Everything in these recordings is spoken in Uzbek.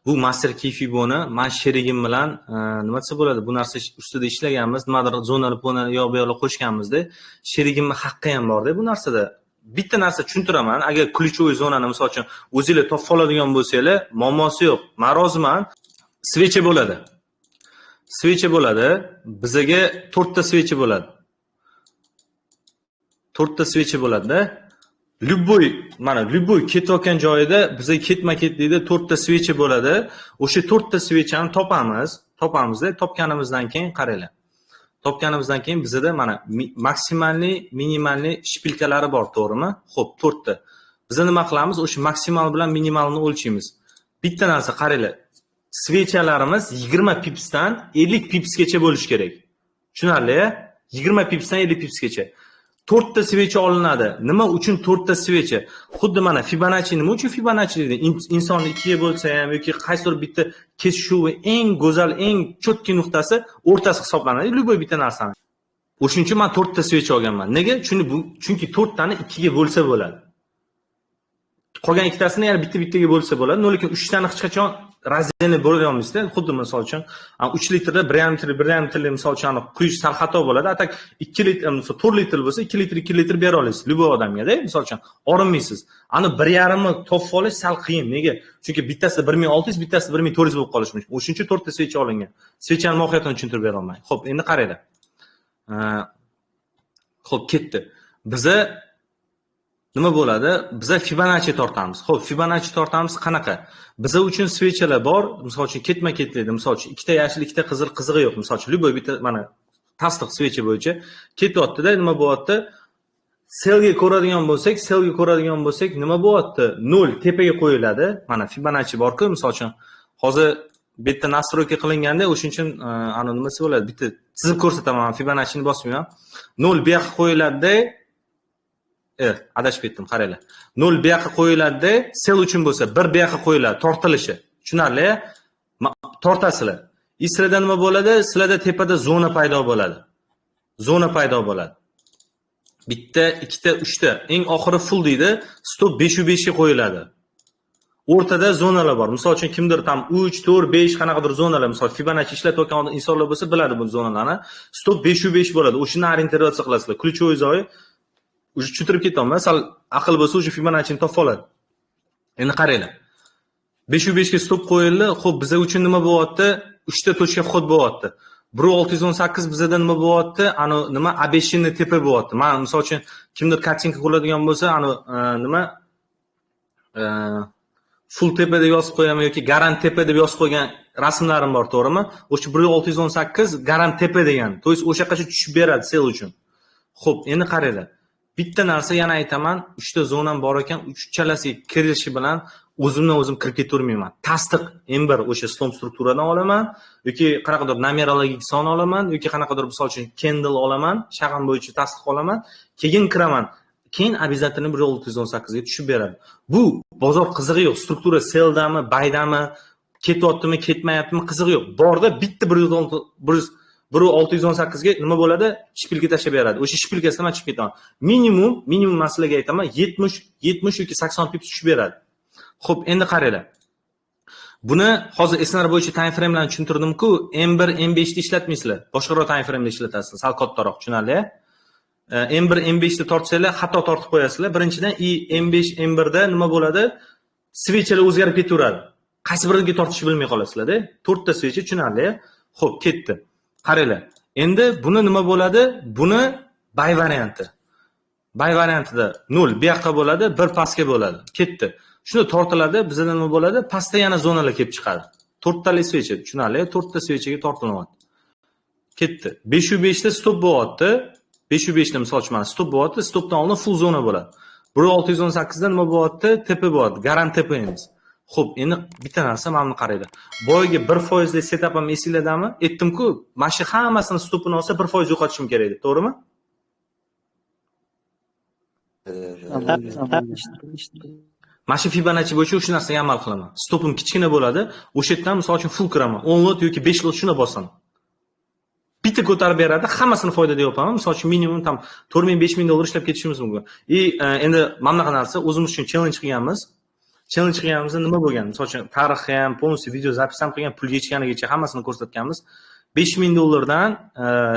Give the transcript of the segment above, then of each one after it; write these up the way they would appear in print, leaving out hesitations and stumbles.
Bu Master Key Fiboni man sherigim bilan, nima desa bo'ladi, bu narsa ustida ishlaganmiz, nimadir zonali pona yoq bu yoqlar qo'shganmizda. Sherigimni haqqi ham borda bu narsada. Bitta narsa tushuntiraman, agar ключевой zonani, misol uchun, o'zinglar topib oladigan bo'lsanglar, muammosi yo'q. Man roziman. Свеча bo'ladi. Свеча bo'ladi. Bizaga to'rtta свеча bo'ladi. To'rtta свеча bo'ladi-da. Любой, mana, любой ketayotgan joyida biza ketma-ketlikda to'rtta свеча bo'ladi. O'sha to'rtta свеча ni topamiz, topamizda, topganimizdan keyin qaranglar. Topganimizdan keyin bizada mana максимальный, минимальный шпилька lari bor, to'g'rimi? Xo'p, to'rtta. Biza nima qilamiz? O'sha maksimal bilan minimalni o'lchaymiz. Bitta narsa qaranglar. Свеча larimiz 20 pipsdan 50 pipsgacha bo'lishi kerak. Tushunarli? 20 pipsdan 50 pipsgacha. To'rtta свеча olinadi. Nima uchun to'rtta свеча? Xuddi mana Fibonacci, nima uchun Fibonacci deydi? Insonni ikkiga bo'lsa ham yoki qaysidir bitta kesishuvi eng go'zal, eng чёткий nuqtasi o'rtasi hisoblanadi. Любой bitta narsani. O'shuning uchun men to'rtta свеча olganman. Nega? Chunki to'rttani ikkiga bo'lsa bo'ladi. Qolgan ikkitasini yana bitta bittaga bo'lsa bo'ladi. Lekin uchtani hech qachon раздельный bo'la olmaysizda. Xuddi, misol uchun, 3 litrda 1,5 litr, 1,5 litrlik, misol uchun, quyish sal xato bo'ladi. A так 2 litr, misol, 4 litr bo'lsa, 2 litr, 2 litr bera olasiz любой odamga-da, misol uchun, orinmaysiz. Ani 1,5ni topib olish sal qiyin. Nega? Chunki bittasida 1600, bittasida 1400 bo'lib qolishi mumkin. O'shuning uchun to'rtta свеча olingan. Свеча ni mohiyatini tushuntirib bera olmayman. Xo'p, endi qaranglar. Xo'p, ketdi. Biza nima bo'ladi? Biza Fibonacci tortamiz. Xo'p, Fibonacci tortamiz qanaqa? Biza uchun свеча lar bor, misol uchun, ketma-ketlikda, misol uchun, ikkita yashil, ikkita qizil qizig'i yo'q. Misol uchun, любой bitta mana tasdiq свеча bo'yicha ketyapti-da, nima bo'lyapti? Sellga ko'radigan bo'lsak, sellga ko'radigan bo'lsak, nima bo'lyapti? Nol tepaga qo'yiladi. Mana Fibonacci bor-ku, misol uchun, hozir bu yerda настройка qilinganda, o'shuning uchun ana nimasi bo'ladi? Bitta chizib ko'rsataman, Fibonaccini bosmayman. Nol bu yoqqa qo'yiladi-da, adashib ketdim, qaranglar. Nol bu yoqqa qo'yiladi-da, sell uchun bo'lsa, bir bu yoqqa qo'yiladi, tortilishi. Tushunarli? Tortasizlar. И sizlarda nima bo'ladi? Sizlarda tepada zona paydo bo'ladi. Zona paydo bo'ladi. Bitta, ikkita, uchta. Eng oxiri full deydi. Stop 5 5 ga qo'yiladi. O'rtada zonalar bor. Misol uchun, kimdir tam 3, 4, 5 qanaqadir zonalar, misol, Fibonacci ishlatayotgan insonlar bo'lsa, biladi bu zonalarni. Stop 5 5 bo'ladi. O'shani ориентироваться qilasizlar. Ключевой joyi уже tushuntirib ketyapman. Sal aql bo'lsa, уже Fibonaccini topib oladi. Endi qaranglar. 5 5 ga stop qo'yildi. Xo'p, biza uchun nima bo'lyapti? Uchta точка вход bo'lyapti. 1618 bizada nima bo'lyapti? Ani nima, обещанный tepa bo'lyapti. Man, misol uchun, kimdir картинка qiladigan bo'lsa, ani nima, full tepa deb yozib qo'yaman yoki garant tepa deb yozib qo'ygan rasmlarim bor, to'g'rimi? O'sha 1618 garant tepa degan. То есть o'sha yoqqacha tushib beradi sell uchun. Xo'p, endi qaranglar. Bitta narsa yana aytaman, uchta zonam bor ekan, uchalasiga kirishi bilan o'zimdan o'zim kirib ketavermayman. Tasdiq M1 o'sha слом strukturadan olaman yoki qanaqadir numerologik son olaman yoki qanaqadir, misol uchun, candle olaman, shag'am bo'yicha tasdiq olaman, keyin kiraman. Keyin обязательно 1618 ga tushib beradi. Bu bozor qizig'i yo'q. Struktura selldami, buydami, ketyaptimi, ketmayaptimi, qizig'i yo'q. Borda bitta 1618 ga nima bo'ladi? Шпилька tashlab beradi. O'sha шпилька sidan man chiqib ketaman. Minimum, minimum man sizlarga aytaman, 70, 70 yoki 80 pips tushib beradi. Xo'p, endi qaranglar. Buni hozir SNR bo'yicha time framelarni tushuntirdim-ku, M1, M5 ni ishlatmaysizlar. Boshqaroq time frame'da ishlatasizlar, sal kattaroq, tushunarli? M1, M5 ni tortsanglar, xato tortib qo'yasizlar. Birinchidan, и M5, M1 da nima bo'ladi? Свеча lar o'zgarib ketaveradi. Qaysi biriga tortishni bilmay qolasizlar-da. To'rtta свеча, tushunarli? Xo'p, ketdi. Qaranglar. Endi buni nima bo'ladi? Buni buy varianti. Buy variantida 0 bu yoqqa bo'ladi, 1 pastga bo'ladi. Ketdi. Shuni tortiladi, bizda nima bo'ladi? Pastda yana zonalar kelib chiqadi. To'rttalik свеча, tushunarli? To'rtta свеча ga tortilyapti. Ketdi. 5 5 ta stop bo'lyapti. 5 5 ta, misol uchun, mana stop bo'lyapti, stopdan oldin full zona bo'ladi. 1618 da nima bo'lyapti? TP bo'lyapti. Garant TP emas. Xo'p, endi bitta narsa, mana buni qaranglar. Boyagi 1 foizlik setupim esinglardami? Aytdim-ku, mana shu hammasini stopini olsa 1% yo'qotishim kerak deb, to'g'rimi? Mana shu Fibonacci bo'yicha o'sha narsaga amal qilaman. Stopim kichkina bo'ladi. O'sha yerdan, misol uchun, full kiraman. 10 lot yoki 5 lot shuni bosaman. Bitta ko'tarib beradi, hammasini foydada yopaman. Misol uchun, minimum там 4000, 5000 dollar ishlab ketishimiz mumkin. И endi mana bunaqa narsa o'zimiz uchun challenge qilganmiz. Challenge qilganimizda nima bo'lgan? Misol uchun, tarixi ham, полностью video запись ham qilgan, pul yechganigacha hammasini ko'rsatganmiz. $5000 dan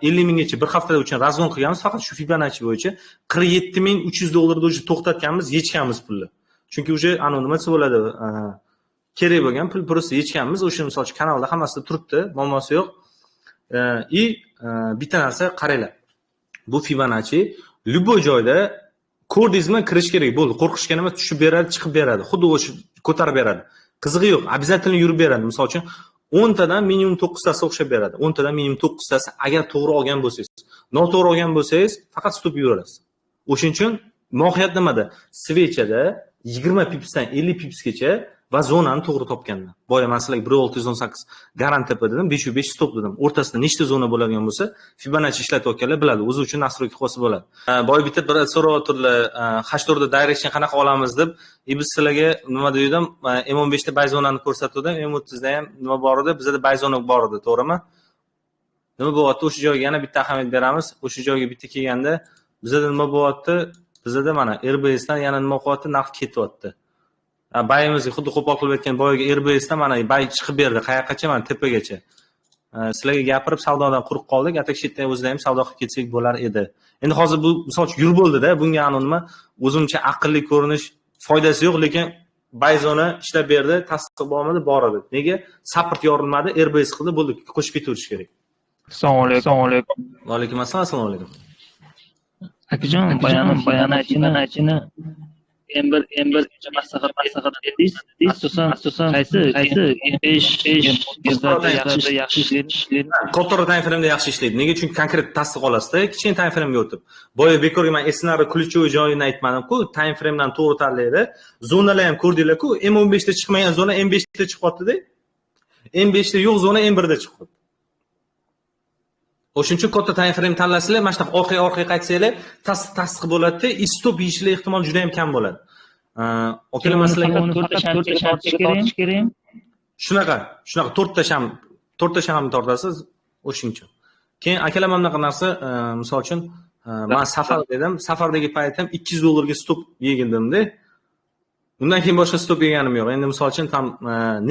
50 minggacha bir haftada uchun разгон qilganmiz, faqat shu Fibonacci bo'yicha $47,300 da уже to'xtatganmiz, yechganmiz pulni. Chunki уже anavi nima desa bo'ladi, kerak bo'lgan pul просто yechganmiz. O'sha misol uchun kanalda hammasida turibdi, muammosi yo'q. И bitta narsa qaranglar. Bu Fibonacci любой joyda ko'rdingizmi, kirish kerak bo'ldi. Qo'rqishgan emas, tushib beradi, chiqib beradi. Xuddi o'sha ko'tarib beradi. Qizig'i yo'q, обязательно yurib beradi. Misol uchun, 10 tadan minimum 9 tasi o'xshab beradi. 10 tadan minimum 9 tasi agar to'g'ri olgan bo'lsangiz. Noto'g'ri olgan bo'lsangiz, faqat stop yuraverasiz. O'shuning uchun mohiyat nimada? Свеча da 20 pipsdan 50 pipsgacha va zonani to'g'ri topganda. Boya man sizlarga 1.618 garant tepa dedim, 505 stop dedim. O'rtasida nechta zona bo'ladigan bo'lsa, Fibonacci ishlatayotganlar biladi, o'zi uchun настройка qilsa bo'ladi. Boya bitta bir so'rayotdilar, H4 da direction qanaqa olamiz deb. И biz sizlarga nima degandim? M15 da buy zonani ko'rsatgandim, M30 da ham nima bor edi? Bizada buy zona bor edi, to'g'rimi? Nima bo'lyapti? O'sha joyga yana bitta ahamiyat beramiz. O'sha joyga bitta kelganda bizada nima bo'lyapti? Bizada mana RBS dan yana nima bo'lyapti? Narx ketyapti. Buyimizga xuddi qo'pol qilib aytgan boyagi RBSdan mana buy chiqib berdi. Qayoqqacha? Mana tepagacha. Sizlarga gapirib savdodan quruq qoldik. А так shu yerda o'zida ham savdo qilib ketsak bo'lar edi. Endi hozir bu misol uchun yurib bo'ldida, bunga anu nima o'zimcha aqlli ko'rinish foydasi yo'q, lekin buy zona ishlab berdi, tasdiq bormidi? Bor edi. Nega? Support yorilmadi, RBS qildi, bo'ldi, qo'shib ketaverish kerak. Assalomu alaykum. Assalomu alaykum. Va alaykum assalom, assalomu alaykum. Akajon, Fibonacci'ni M1 maslahat berdingiz. Asosan qaysi M5 5 yaxshi ishlaydi? Kattaroq time frame'da yaxshi ishlaydi. Nega? Chunki konkret tasdiq olasizda, kichkina time frame'ga o'tib. Boya bekorga man SNR ключевой joyini aytmadim-ku, time frame'dan to'g'ri tanlaydi. Zonalar ham ko'rdinglar-ku, M15 da chiqmagan zona M5 da chiqyapti-da. M5 da yo'q zona M1 da chiqyapti. O'shuning uchun katta time frame tanlasanglar, mana shunaqa orqaga qaytsanglar, tasdiq bo'ladi-da, и stop yeyishlik ehtimol juda ham kam bo'ladi. Akalar, man sizlarga to'rtta sham tortish kerak. Shunaqa to'rtta sham tortasiz o'shuning uchun. Keyin akalar, mana bunaqa narsa, misol uchun, man safar dedim, safardagi paytim $200 ga stop yegindimda. Undan keyin boshqa stop yeganim yo'q. Endi misol uchun tam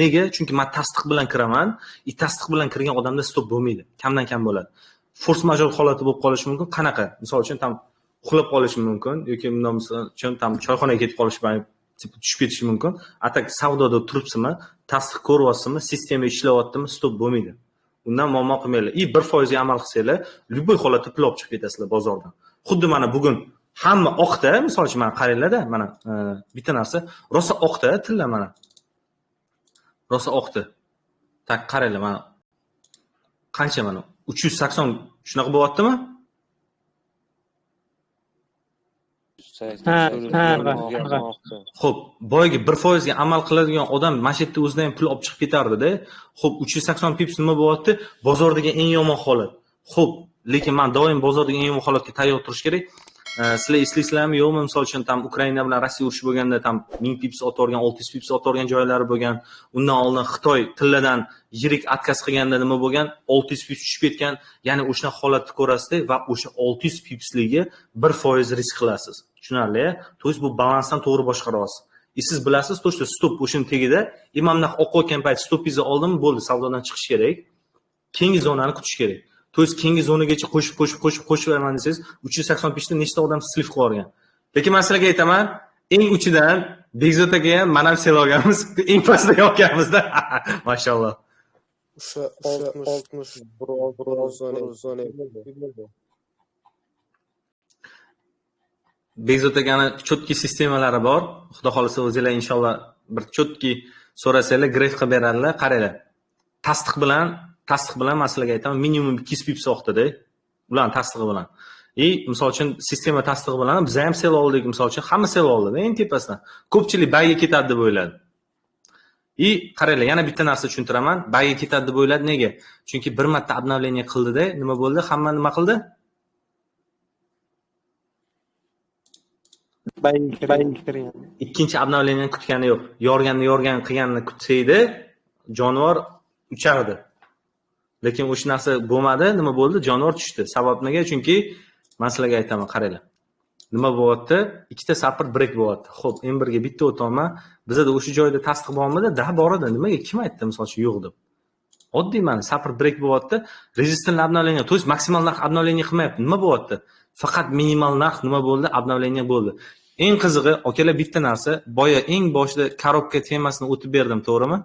nega? Chunki men tasdiq bilan kiraman, и tasdiq bilan kirgan odamda stop bo'lmaydi. Kamdan kam bo'ladi. Форс-мажор holati bo'lib qolishi mumkin. Qanaqa? Misol uchun tam uxlab qolishi mumkin yoki bundan misol uchun tam choyxonaga ketib qolishi, tushib ketishi mumkin. А так savdoda turibsizmi, tasdiq ko'ryapsizmi, sistema ishlayaptimi, stop bo'lmaydi. Undan muammo qilmanglar. И 1% ga amal qilsanglar, любой holatda pul olib chiqib ketasizlar bozordan. Xuddi mana bugun hamma oqda, misol uchun mana qaranglar-da, mana bitta narsa rosa oqda tilla mana. Rosa oqdi. Так qaranglar mana. Qancha mana? 380 shunaqa bo'lyaptimi? Ha. Xo'p, boyagi 1% ga amal qiladigan odam mana shu yerda o'zidan ham pul olib chiqib ketardida. Xo'p, 380 pips nima bo'lyapti? Bozordagi eng yomon holat. Xo'p, lekin men doim bozordagi eng yomon holatga tayyor turish kerak. Sizlar eslaysizlarmi, yo'qmi? Misol uchun tam Ukraina bilan Rossiya urushi bo'lganda tam 1000 pips otib yuborgan, 600 pips otib yuborgan joylari bo'lgan. Undan oldin Xitoy tilladan yirik отказ qilganda nima bo'lgan? 600 pips tushib ketgan. Ya'ni o'sha holatni ko'rasizda va o'sha 600 pipsligi 1% risk qilasiz. Tushunarli? То есть bu balansdan to'g'ri boshqarasiz. И siz bilasiz, то что stop o'shani tagida, imam bunaqa oqayotgan payt stopingizni oldim, bo'ldi, savdodan chiqish kerak. Keyingi zonani kutish kerak. То есть keyingi zonagacha qo'shib, qo'shib, qo'shib, qo'shib beraman desangiz, 380 pipsda nechta odam слив qilib yuborgan. Lekin men sizlarga aytaman, eng uchidan Bekzod aka ham, mana ham sell olganmiz, eng pastda olganmizda. Mashalloh. O'sha 61 zona. Bekzod akani чёткий sistemalari bor. Xudo xolasa o'zinglar inshaalloh bir чёткий so'rasanglar graf qilib beradilar. Qaranglar. Tasdiq bilan men sizlarga aytaman, minimum 200 pips oqdi-da. Ularning tasdig'i bilan. И misol uchun sistema tasdig'i bilan biz ham sell oldik, misol uchun hamma sell oldi eng tepasidan. Ko'pchilik buyga ketadi deb o'yladi. И qaranglar, yana bitta narsa tushuntiraman. Buyga ketadi deb o'yladi nega? Chunki bir marta обновление qildi-da, nima bo'ldi? Hamma nima qildi? Ikkinchi обновлениeni kutgani yo'q. Yorganni yorgan qilganini kutsaydi, jonivor uchardi. Lekin o'sha narsa bo'lmadi, nima bo'ldi? Jonivor tushdi. Sabab nega? Chunki men sizlarga aytaman, qaranglar. Nima bo'lyapti? Ikkita support break bo'lyapti. Xo'p, M1 ga bitta o'tyapman. Bizada o'sha joyda tasdiq bormidi? Да, bor edi. Nimaga, kim aytdi, misol uchun, yo'q deb? Oddiy, mana, support break bo'lyapti. Resistance обновление, то есть maksimal narx обновление qilmayapti. Nima bo'lyapti? Faqat minimal narx nima bo'ldi? Обновление bo'ldi. Eng qizig'i, akalar, bitta narsa, boya eng boshida коробка temasini o'tib berdim, to'g'rimi?